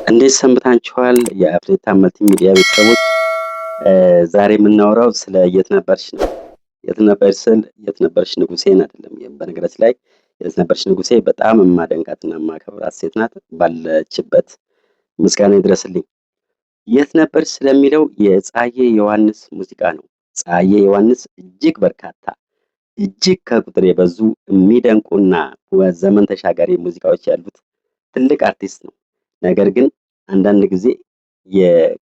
እንዴት ሰንብታችኋል? የአፍሪካ መልቲ ሚዲያ ቤተሰቦች፣ ዛሬ የምናወራው ስለ የትነበርሽ ነው። የትነበርሽ ስል የትነበርሽ ንጉሴን አይደለም። በነገራችን ላይ የትነበርሽ ንጉሴ በጣም የማደንቃትና የማከብራት ሴት ናት። ባለችበት ምስጋና ይድረስልኝ። የትነበርሽ ስለሚለው የፀሐዬ ዮሐንስ ሙዚቃ ነው። ፀሐዬ ዮሐንስ እጅግ በርካታ፣ እጅግ ከቁጥር የበዙ የሚደንቁና ዘመን ተሻጋሪ ሙዚቃዎች ያሉት ትልቅ አርቲስት ነው። ነገር ግን አንዳንድ ጊዜ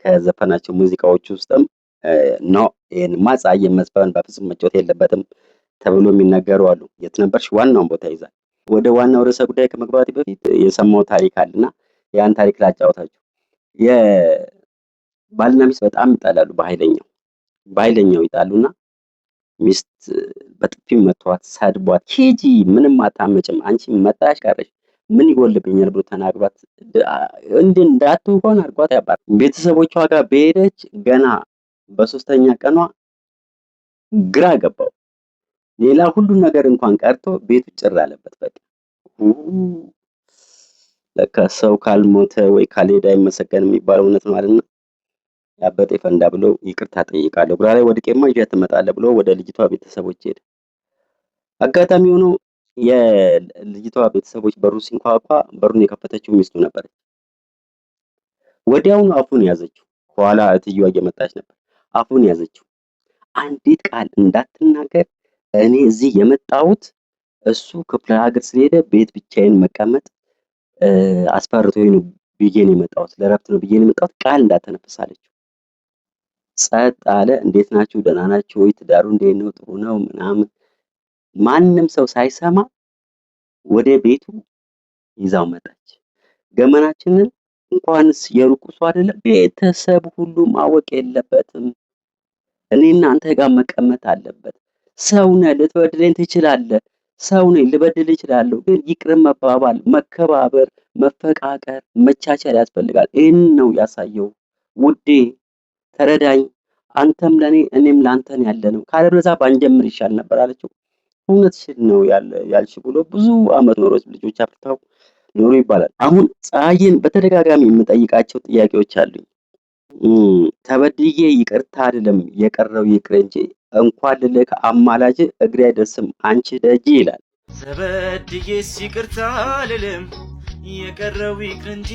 ከዘፈናቸው ሙዚቃዎች ውስጥም no፣ ይሄንማ ፀሐዬ መዝፈን በፍጹም መጫወት የለበትም ተብሎ የሚነገሩ አሉ። የትነበርሽ ዋናውን ቦታ ይዛል። ወደ ዋናው ርዕሰ ጉዳይ ከመግባቴ በፊት የሰማው ታሪክ አለና ያን ታሪክ ላጫውታችሁ። የባልና ሚስት በጣም ይጣላሉ። በኃይለኛው በኃይለኛው ይጣሉና ሚስት በጥፊ መቷት፣ ሰድቧት፣ ሂጂ ምንም አታመጭም፣ አንቺ መጣሽ ቀረሽ ምን ይጎልብኛል ብሎ ተናግሯት እንድ እንዳትሆን አድርጓት ያባል። ቤተሰቦቿ ጋር በሄደች ገና በሶስተኛ ቀኗ ግራ ገባው። ሌላ ሁሉ ነገር እንኳን ቀርቶ ቤቱ ጭር አለበት። በቃ ለካ ሰው ካልሞተ ወይ ካልሄደ አይመሰገንም የሚባለው እውነት ነው አይደል? ያበጠ ፈንዳ ብሎ ይቅርታ ጠይቃለሁ፣ ግራ ላይ ወድቄማ ይዣት ትመጣለህ ብሎ ወደ ልጅቷ ቤተሰቦች ሄደ። አጋጣሚ ሆኖ የልጅቷ ቤተሰቦች በሩ ሲንኳኳ በሩን የከፈተችው ሚስቱ ነበረች። ወዲያውኑ አፉን ያዘችው። ከኋላ እትየዋ እየመጣች ነበር። አፉን ያዘችው። አንዲት ቃል እንዳትናገር፣ እኔ እዚህ የመጣሁት እሱ ክፍለ ሀገር ስለሄደ ቤት ብቻዬን መቀመጥ አስፈርቶኝ ነው ብዬ ነው የመጣሁት፣ ለእረፍት ነው ብዬ ነው የመጣሁት፣ ቃል እንዳተነፍስ አለችው። ጸጥ አለ። እንዴት ናችሁ? ደህና ናችሁ ወይ? ትዳሩ እንዴት ነው? ጥሩ ነው ምናምን። ማንም ሰው ሳይሰማ ወደ ቤቱ ይዛው መጣች። ገመናችንን እንኳንስ የሩቁ ሰው አይደለም ቤተሰብ ሁሉ ማወቅ የለበትም። እኔ እናንተ ጋር መቀመጥ አለበት። ሰው ነህ፣ ልትበድለኝ ትችላለህ። ሰው ነኝ፣ ልበድል እችላለሁ። ግን ይቅር መባባል፣ መከባበር፣ መፈቃቀር፣ መቻቻል ያስፈልጋል። ይህን ነው ያሳየው። ውዴ ተረዳኝ፣ አንተም ለኔ እኔም ላንተን ያለ ነው። ካለበለዚያ ባንጀምር ይሻል ነበር አለችው። እውነትሽን ነው ያልሽ ብሎ ብዙ አመት ኖሮ ልጆች አፍርተው ኖሩ ይባላል። አሁን ፀሐይን በተደጋጋሚ የምጠይቃቸው ጥያቄዎች አሉኝ። ተበድዬ ይቅርታ አይደለም የቀረው ይቅር እንጂ እንኳን ልልክ አማላጅ እግሬ አይደርስም አንቺ ደጅ ይላል። ተበድዬስ ይቅርታ አልልም የቀረው ይቅር እንጂ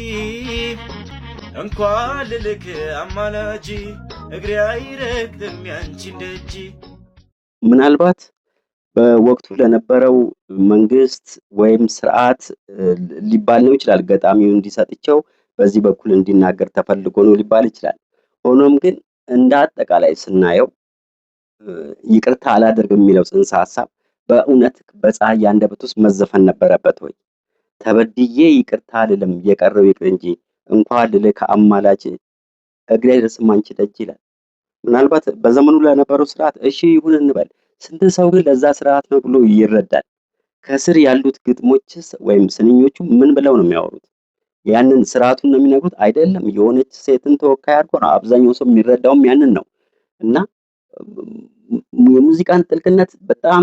እንኳን ልልክ አማላጅ እግሬ አይረግጥም ያንቺን ደጅ። ምናልባት በወቅቱ ለነበረው መንግስት ወይም ስርዓት ሊባል ነው ይችላል። ገጣሚው እንዲሰጥቸው በዚህ በኩል እንዲናገር ተፈልጎ ነው ሊባል ይችላል። ሆኖም ግን እንደ አጠቃላይ ስናየው ይቅርታ አላደርግም የሚለው ጽንሰ ሐሳብ በእውነት በፀሐይ አንደበት ውስጥ መዘፈን ነበረበት ወይ? ተበድዬ ይቅርታ አልልም የቀረው ይቅር እንጂ እንኳን ልልክ አማላጅ እግሬ አይደርስም አንቺ ደጅ ይላል። ምናልባት በዘመኑ ለነበረው ስርዓት እሺ ይሁን እንበል። ስንት ሰው ግን ለዛ ስርዓት ነው ብሎ ይረዳል? ከስር ያሉት ግጥሞችስ ወይም ስንኞቹ ምን ብለው ነው የሚያወሩት? ያንን ስርዓቱን ነው የሚነግሩት? አይደለም። የሆነች ሴትን ተወካይ አድርጎ ነው አብዛኛው ሰው የሚረዳውም ያንን ነው። እና የሙዚቃን ጥልቅነት በጣም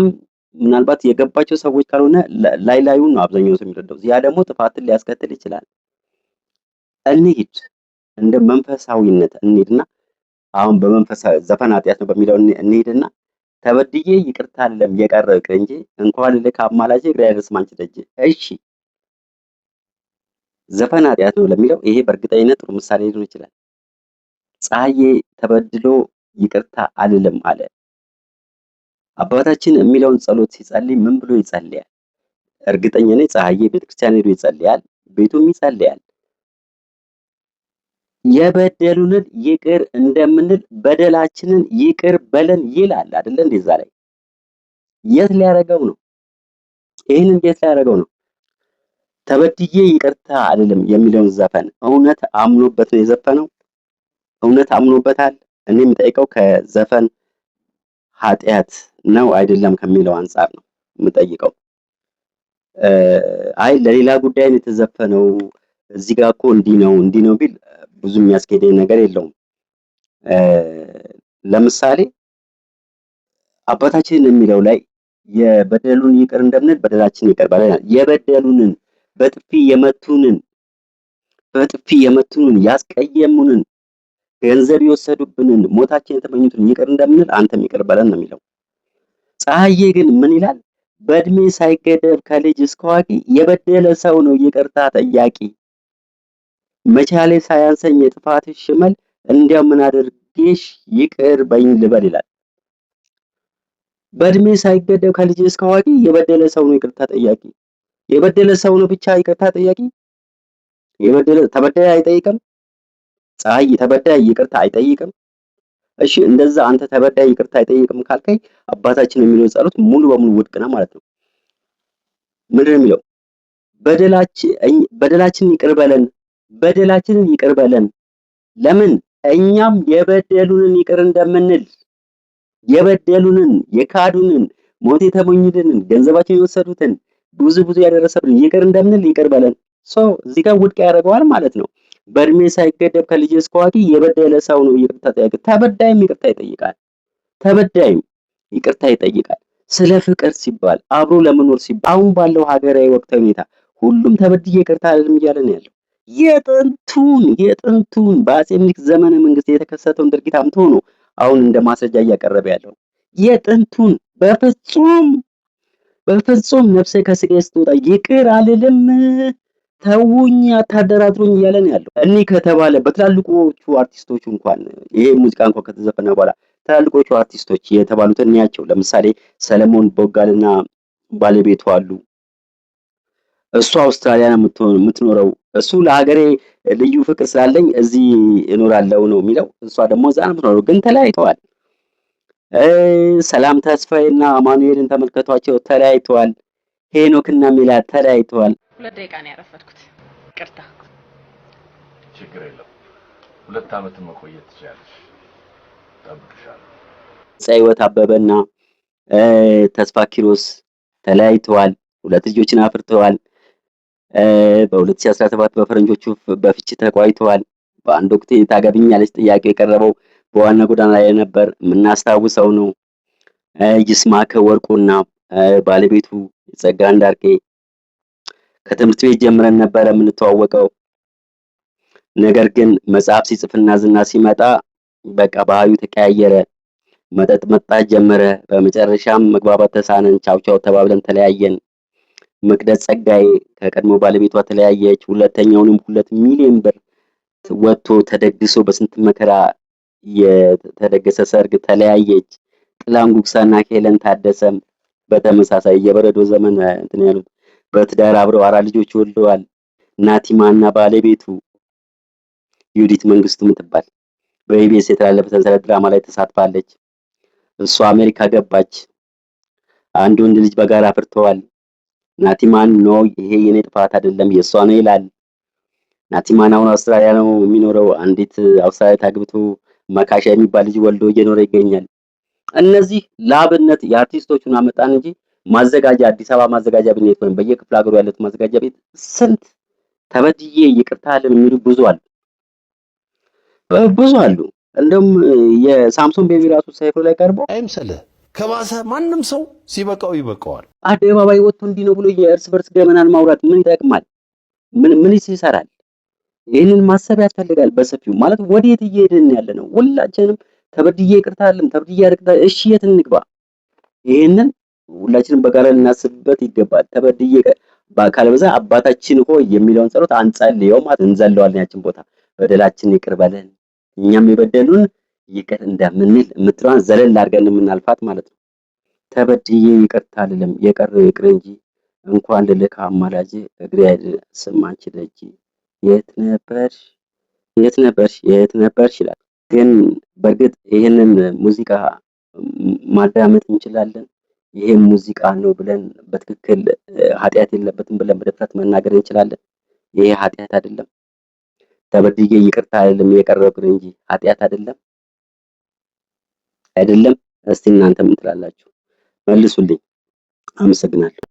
ምናልባት የገባቸው ሰዎች ካልሆነ ላይ ላዩን ነው አብዛኛው ሰው የሚረዳው። ያ ደግሞ ጥፋትን ሊያስከትል ይችላል። እንሂድ፣ እንደ መንፈሳዊነት እንሂድና አሁን በመንፈሳዊ ዘፈን ኃጢአት ነው በሚለው እንሂድና ተበድዬ ይቅርታ አይደለም የቀረው ይቅር እንጂ እንኳን ልክ አማላጅ እግሬ አይደርስም አንቺ ደጅ። እሺ ዘፈን ኃጢአት ነው ለሚለው ይሄ በእርግጠኝነት ጥሩ ምሳሌ ሊሆን ይችላል። ፀሐዬ ተበድሎ ይቅርታ አልልም አለ። አባታችን የሚለውን ጸሎት ሲጸልይ ምን ብሎ ይጸልያል? እርግጠኛ ነኝ ፀሐዬ ቤተክርስቲያን ሄዶ ይጸልያል፣ ቤቱም ይጸልያል። የበደሉንን ይቅር እንደምንል በደላችንን ይቅር በለን ይላል አይደለ? እንደዛ ላይ የት ሊያደርገው ነው? ይህንን የት ሊያደርገው ነው? ተበድዬ ይቅርታ አልልም የሚለውን ዘፈን እውነት አምኖበት ነው የዘፈነው? እውነት አምኖበታል? እኔ የምጠይቀው ከዘፈን ኃጢአት ነው አይደለም ከሚለው አንጻር ነው የምጠይቀው። አይ ለሌላ ጉዳይ ነው የተዘፈነው፣ እዚህ ጋር እኮ እንዲህ ነው እንዲህ ነው ቢል ብዙ የሚያስኬደኝ ነገር የለውም። ለምሳሌ አባታችን የሚለው ላይ የበደሉን ይቅር እንደምንል በደላችን ይቅር በለን፣ የበደሉንን በጥፊ የመቱንን በጥፊ የመቱንን፣ ያስቀየሙንን፣ ገንዘብ የወሰዱብንን፣ ሞታችን የተመኙትን ይቅር እንደምንል አንተም ይቅር በለን ነው የሚለው። ፀሐዬ ግን ምን ይላል? በእድሜ ሳይገደብ ከልጅ እስከ አዋቂ የበደለ ሰው ነው ይቅርታ ጠያቂ። መቻሌ ሳያንሰኝ የጥፋትሽ ሽመል እንዲያው ምን አድርጌሽ ይቅር በይኝ ልበል ይላል። በእድሜ ሳይገደብ ከልጅ እስከ አዋቂ የበደለ ሰው ነው ይቅርታ ጠያቂ። የበደለ ሰው ነው ብቻ ይቅርታ ጠያቂ? የበደለ ተበዳይ አይጠይቅም? ፀሐይ ተበዳይ ይቅርታ አይጠይቅም? እሺ እንደዛ አንተ ተበዳይ ይቅርታ አይጠይቅም ካልከኝ አባታችን የሚለው ጸሎት ሙሉ በሙሉ ውድቅ ነው ማለት ነው። ምንድን ነው የሚለው? በደላችንን ይቅር በለን፣ በደላችንን ይቅር በለን። ለምን? እኛም የበደሉንን ይቅር እንደምንል። የበደሉንን፣ የካዱንን፣ ሞት የተመኙልንን፣ ገንዘባችን የወሰዱትን፣ ብዙ ብዙ ያደረሰብን ይቅር እንደምንል ይቅር በለን። So እዚህ ጋር ውድቅ ያደርገዋል ማለት ነው። በእድሜ ሳይገደብ ከልጅ እስከ አዋቂ የበደለ ሰው ነው ይቅርታ ጠያቂ። ተበዳይም ይቅርታ ይጠይቃል። ተበዳይም ይቅርታ ይጠይቃል። ስለ ፍቅር ሲባል፣ አብሮ ለመኖር ሲባል፣ አሁን ባለው ሀገራዊ ወቅታዊ ሁኔታ ሁሉም ተበድዬ ይቅርታ አልልም እያለ ነው ያለው። የጥንቱን በአፄ ምኒልክ ዘመነ መንግስት የተከሰተውን ድርጊት አምጥቶ ነው አሁን እንደ ማስረጃ እያቀረበ ያለው። የጥንቱን በፍጹም በፍጹም ነፍሴ ከስጋዬ ስትወጣ ይቅር አልልም፣ ተውኝ፣ አታደራድሩኝ እያለ ነው ያለው። እኒህ ከተባለ በትላልቆቹ አርቲስቶች እንኳን ይሄ ሙዚቃ እንኳን ከተዘፈነ በኋላ ትላልቆቹ አርቲስቶች የተባሉትን እንያቸው። ለምሳሌ ሰለሞን ቦጋልና ባለቤቱ አሉ። እሱ አውስትራሊያ ነው የምትኖረው። እሱ ለሀገሬ ልዩ ፍቅር ስላለኝ እዚህ እኖራለሁ ነው የሚለው። እሷ ደግሞ እዛ ነው የምትኖረው፣ ግን ተለያይተዋል። ሰላም ተስፋዬና አማኑኤልን ተመልከቷቸው፣ ተለያይተዋል። ሄኖክና ሜላት ተለያይተዋል። 2 ደቂቃ ነው ያረፈድኩት። ይቅርታ። ችግር የለም። 2 ዓመትን መቆየት ትችያለሽ። ጠብቅሻለሁ። ሕይወት አበበና ተስፋ ኪሮስ ተለያይተዋል። ሁለት ልጆችን አፍርተዋል። በ2017 በፈረንጆቹ በፍቺ ተቋይተዋል። በአንድ ወቅት ታገቢኛለች ጥያቄ የቀረበው በዋና ጎዳና ላይ ነበር፣ የምናስታውሰው ነው። ይስማዕከ ወርቁና ባለቤቱ ጸጋ አንዳርጌ ከትምህርት ቤት ጀምረን ነበረ የምንተዋወቀው። ነገር ግን መጽሐፍ ሲጽፍና ዝና ሲመጣ በቃ ባህሪው ተቀያየረ። መጠጥ መጣት ጀመረ። በመጨረሻም መግባባት ተሳነን። ቻው ቻው ተባብለን ተለያየን። መቅደስ ጸጋዬ ከቀድሞ ባለቤቷ ተለያየች። ሁለተኛውንም 2 ሚሊዮን ብር ወጥቶ ተደግሶ በስንት መከራ የተደገሰ ሰርግ ተለያየች። ጥላሁን ጉግሳና ሄለን ታደሰም በተመሳሳይ የበረዶ ዘመን እንትን ያሉት በትዳር አብረው አራት ልጆች ወልደዋል። ናቲማና ባለቤቱ ዩዲት መንግስቱ ምትባል በኢቢኤስ የተላለፈ ሰንሰለት ድራማ ላይ ተሳትፋለች። እሷ አሜሪካ ገባች። አንድ ወንድ ልጅ በጋራ አፍርተዋል። ናቲማን no፣ ይሄ የኔ ጥፋት አይደለም የእሷ ነው ይላል። ናቲማን አሁን አውስትራሊያ ነው የሚኖረው። አንዲት አውስትራሊያ ታግብቶ መካሻ የሚባል ልጅ ወልዶ እየኖረ ይገኛል። እነዚህ ለአብነት የአርቲስቶቹን አመጣን እንጂ ማዘጋጃ አዲስ አበባ ማዘጋጃ ቤት ወይም በየክፍለ ሀገሩ ያሉት ማዘጋጃ ቤት ስንት ተበድዬ ይቅርታ አለን የሚሉ ብዙ አሉ፣ ብዙ አሉ። እንደውም የሳምሶን ቤቢ ራሱ ሰይፉ ላይ ቀርቦ አይምሰልህ። ከባሰ ማንም ሰው ሲበቃው ይበቃዋል። አደባባይ ወጥቶ እንዲህ ነው ብሎ የእርስ በርስ ገመናን ማውራት ምን ይጠቅማል? ምን ምንስ ይሰራል? ይህንን ማሰብ ያስፈልጋል በሰፊው ማለት ወዴት እየሄድን ያለ ነው? ሁላችንም ተበድዬ ይቅርታ አለም ተበድዬ ይቅርታ፣ እሺ የት እንግባ? ይህንን ሁላችንም በጋራ ልናስብበት ይገባል። ተበድዬ ካለበዛ አባታችን ሆይ የሚለውን ጸሎት አንጸልየውም፣ እንዘለዋለን። ያችን ቦታ በደላችን ይቅር በለን እኛም የበደሉን ይቅር እንደምንል የምትለዋን ዘለል አድርገን የምናልፋት ማለት ነው። ተበድዬ ይቅርታ አልልም የቀረው ይቅር እንጂ እንኳን ልልክ አማላጅ እግሬ አይደርስም አንቺ ደጅ የት ነበርሽ የት ነበርሽ የት ነበርሽ ይላል። ግን በእርግጥ ይህንን ሙዚቃ ማዳመጥ እንችላለን። ይሄ ሙዚቃ ነው ብለን በትክክል ኃጢአት የለበትም ብለን በድፍረት መናገር እንችላለን። ይሄ ኃጢአት አይደለም። ተበድዬ ይቅርታ አይደለም የቀረው ይቅር እንጂ ኃጢአት አይደለም አይደለም። እስቲ እናንተ ምን ትላላችሁ? መልሱልኝ። አመሰግናለሁ።